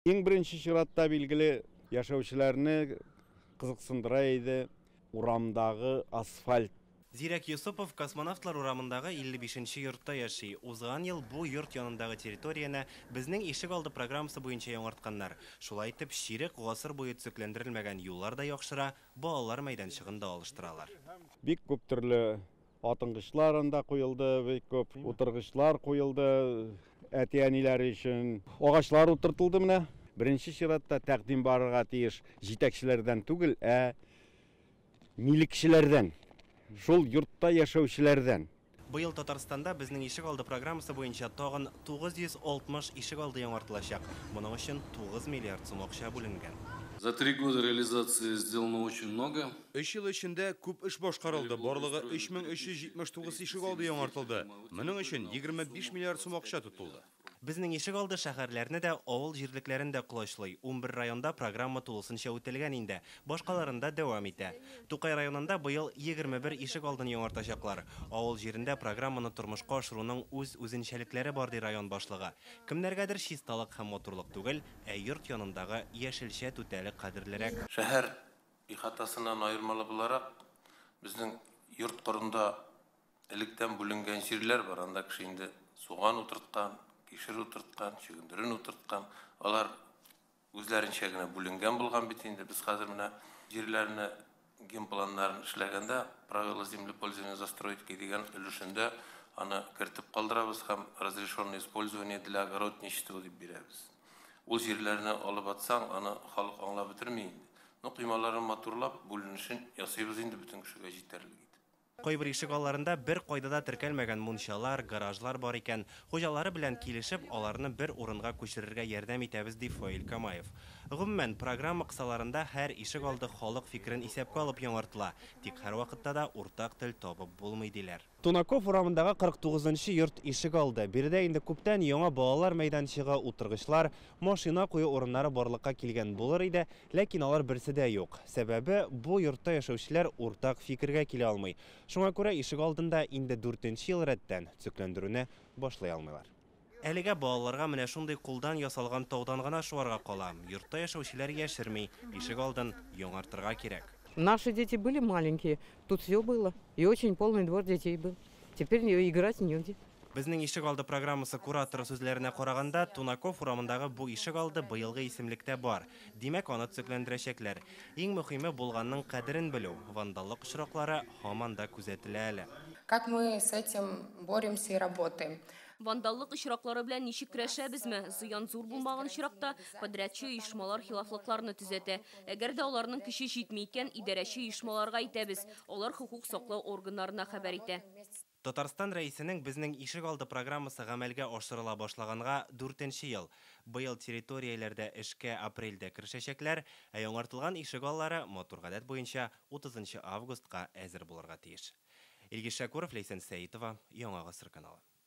Иң беренче чиратта, билгеле, яшәүчеләрне кызыксындыра иде урамдагы асфальт. Зирәк Йосыпов Космонавтлар урамындагы 55 нче йортта яши. Узган ел бу йорт янындагы территорияне Безнең ишек алды программасы буенча яңартканнар. Шулай итеп, чирек гасыр буе төзекләндерелмәгән юллар да яхшыра, балалар мәйданчыгын да алыштыралар. Бик күп төрле атынгычлар анда куелды, бик күп утыргычлар куелды әти-әниләре өчен. Агачлар утыртылды менә. Беренче чиратта тәкъдим барырга тиеш җитәкчеләрдән түгел, ә милекчеләрдән, шул йортта яшәүчеләрдән. Быел Татарстанда Безнең ишек алды программасы буенча тагын 960 ишек алды яңартылачак. Моның өчен 9 миллиард сум акча бүленгән. За три года реализации сделано очень много. Өч ел эчендә күп эш башкарылды, барлыгы 3379 ишегалды яңартылды. Моның өчен 25 миллиард сум акча тотылды. Безнең ишек алды шәһәрләрне дә, авыл җирлекләрен дә колачлый. 11 районда программа тулысынча үтәлгән инде, башкаларында дәвам итә. Тукай районында быел 21 ишек алдын яңартачаклар. Авыл җирендә программаны тормышка ашыруның үз үзенчәлекләре бар, ди район башлыгы. Кемнәргәдер чисталык һәм матурлык түгел, ә йорт янындагы яшелчә түтәле кадерлерәк. Шәһәр ихатасыннан аермалы буларак, безнең йорт кырында Электән бүленгән җирләр бар, анда кеше инде суган утырткан, кишер утырткан, чөгендерен утырткан. Алар үзләренчә генә бүленгән булган бит инде. Без хәзер менә җирләрне генпланнарын эшләгәндә, Правила землепользования застройки дигән өлешендә аны кертеп калдырабыз һәм разрешенное использование для огородничества дип бирәбез. Ул җирләрне алып атсаң, аны халык аңлап бетерми инде. Ну, коймаларын матурлап, бүленешен ясыйбыз инде бөтен кешегә җитәрлек итеп. Кайбер ишек алларында беркайда да теркәлмәгән мунчалар, гаражлар бар икән. Хуҗалары белән килешеп, аларны бер урынга күчерергә ярдәм итәбез, ди Фаил Камаев. Гомумән, программа кысаларында һәр ишек алды халык фикерен исәпкә алып яңартыла. Тик һәрвакытта да уртак тел табып булмый, диләр. Тунаков урамындагы 49 нчы йорт ишек алды. Биредә инде күптән яңа балалар мәйданчыгы, утыргычлар, машина кую урыннары барлыкка килгән булыр иде, ләкин алар берсе дә юк. Сәбәбе, бу йортта яшәүчеләр уртак фикергә килә алмый. Шуңа күрә ишек алдында инде дүртенче ел рәттән төзекләндерүне башлый алмыйлар. Әлегә балаларга менә шундый кулдан ясалган таудан гына шуарга кала. Йортта яшәүчеләр яшерми, ишек алдын яңартырга кирәк. Наши дети были маленькие, тут все было. И очень полный двор детей был. Теперь играть негде. Безнең ишек алды программасы кураторы сүзләренә караганда, Тунаков урамындагы бу ишек алды быелгы исемлектә бар. Димәк, аны төзекләндерәчәкләр. Иң мөхиме, булганның кадерен белү. Вандаллык очраклары һаман да күзәтелә әле. Как мы с этим боремся и работаем? Вандаллык очраклары белән ничек көрәшәбезме? Зыян зур булмаган очракта, подрядчы оешмалар хилафлыкларны төзәтә. Әгәр дә аларның көче җитми икән, идарәче оешмаларга әйтәбез, алар хокук саклау органнарына хәбәр итә. Татарстан Рәисенең Безнең ишек алды программасы гамәлгә ашырыла башлаганга дүртенче ел. Быел территорияләрдә эшкә апрельдә керешәчәкләр, ә яңартылган ишек аллары, матур гадәт буенча, утызынчы августка әзер булырга тиеш. Илгиз Шәкүров, Ләйсән Сәетова, Яңа Гасыр каналы.